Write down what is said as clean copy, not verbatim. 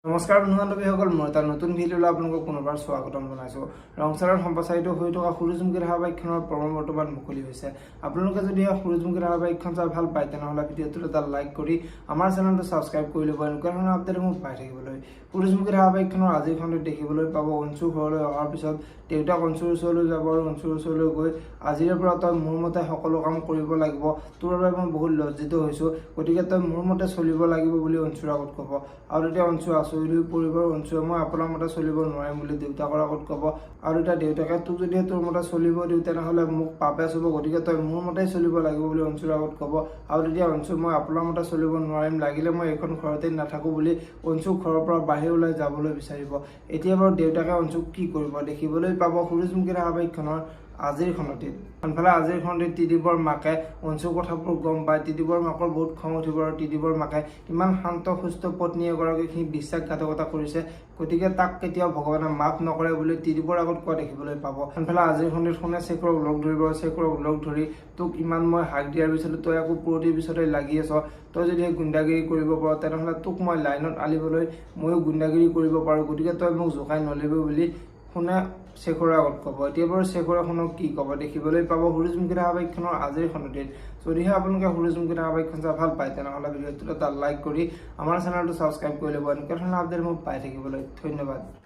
নমস্কাৰ বন্ধু বান্ধৱীসকল, মই এটা নতুন ভিডিঅ'লৈ আপোনালোকক পুনৰবাৰ স্বাগতম জনাইছোঁ। ৰংচাৰত সম্প্ৰচাৰিত হৈ থকা সূৰুযমুখী ধাৰাবাহিকখনৰ প্ৰম বৰ্তমান মুকলি হৈছে। আপোনালোকে যদি এই সূৰুযমুখী ধাৰাবাহিকখন চাই ভাল পায়, তেনেহ'লে ভিডিঅ'টোত এটা লাইক কৰি আমাৰ চেনেলটো ছাবস্ক্ৰাইব কৰি ল'ব এনেকুৱা ধৰণৰ আপডেটসমূহ পাই থাকিবলৈ। সূৰুযমুখী ধাৰাবাহিকখনৰ আজিৰ খণ্ডত দেখিবলৈ পাব, অঞ্চু ঘৰলৈ অহাৰ পিছত দেউতাক অঞ্চুৰ ওচৰলৈ যাব আৰু অঞ্চুৰ ওচৰলৈ গৈ "আজিৰে পৰা তই মোৰ মতে সকলো কাম কৰিব লাগিব, তোৰ বাবে মই বহুত লজ্জিত হৈছোঁ, গতিকে তই মোৰ মতে চলিব লাগিব" বুলি অঞ্চুৰ আগত ক'ব। আৰু তেতিয়া অঞ্চু আচৰিত হৈ পৰিব আৰু অঞ্চুৱে "মই আপোনাৰ মতে চলিব নোৱাৰিম" বুলি দেউতাকৰ আগত ক'ব। আৰু তেতিয়া দেউতাকে "তোক যদি তোৰ মতে চলিব দিওঁ, তেনেহ'লে মোক পাপে চুব, গতিকে তই মোৰ মতেই চলিব লাগিব" বুলি অঞ্চুৰ আগত ক'ব। আৰু তেতিয়া অঞ্চু "মই আপোনাৰ মতে চলিব নোৱাৰিম, লাগিলে মই এইখন ঘৰতেই নাথাকোঁ" বুলি অঞ্চুক ঘৰৰ পৰা বাহিৰ ওলাই যাবলৈ বিচাৰিব। এতিয়া বাৰু দেউতাকে অঞ্চুক কি কৰিব, দেখিবলৈ পাব সূৰুযমুখী ধাৰাবাহিকখনৰ আজিৰ খণ্ডটিত। আনফালে আজিৰ খণ্ডটিত ত্ৰিদীপৰ মাকে অঞ্চুৰ কথাবোৰ গম পায় ত্ৰিদীপৰ মাকৰ বহুত খং উঠিব আৰু ত্ৰিদীপৰ মাকে ইমান শান্ত সুস্থ পত্নী এগৰাকীক সি বিশ্বাসঘাতকতা কৰিছে, গতিকে তাক কেতিয়াও ভগৱানে মাফ নকৰে বুলি ত্ৰিদীপৰ আগত কোৱা দেখিবলৈ পাব। আনফালে আজিৰ খণ্ডটিত সোণে শেখৰক লগ ধৰিব আৰু শেখৰক লগ ধৰি "তোক ইমান মই হাক দিয়াৰ পিছতো তই আকৌ পুৰতিৰ পিছতে লাগি আছ। তই যদি সেই গুণ্ডাগিৰি কৰিব পাৰ, তেনেহ'লে তোক মই লাইনত আনিবলৈ ময়ো গুণ্ডাগিৰি কৰিব পাৰোঁ, গতিকে তই মোক জোকাই নলবি" বুলি সোণে শেখৰৰ আগত ক'ব। এতিয়া বাৰু শেখৰে সোণক কি ক'ব, দেখিবলৈ পাব সূৰুযমুখী ধাৰাবাহিকখনৰ আজিৰ খণ্ডটিত। যদিহে আপোনালোকে সূৰুযমুখী ধাৰাবাহিকখন চাই ভাল পায়, তেনেহ'লে ভিডিঅ'টোত এটা লাইক কৰি আমাৰ চেনেলটো ছাবস্ক্ৰাইব কৰি ল'ব এনেকুৱা ধৰণৰ আপডেটসমূহ পাই থাকিবলৈ। ধন্যবাদ।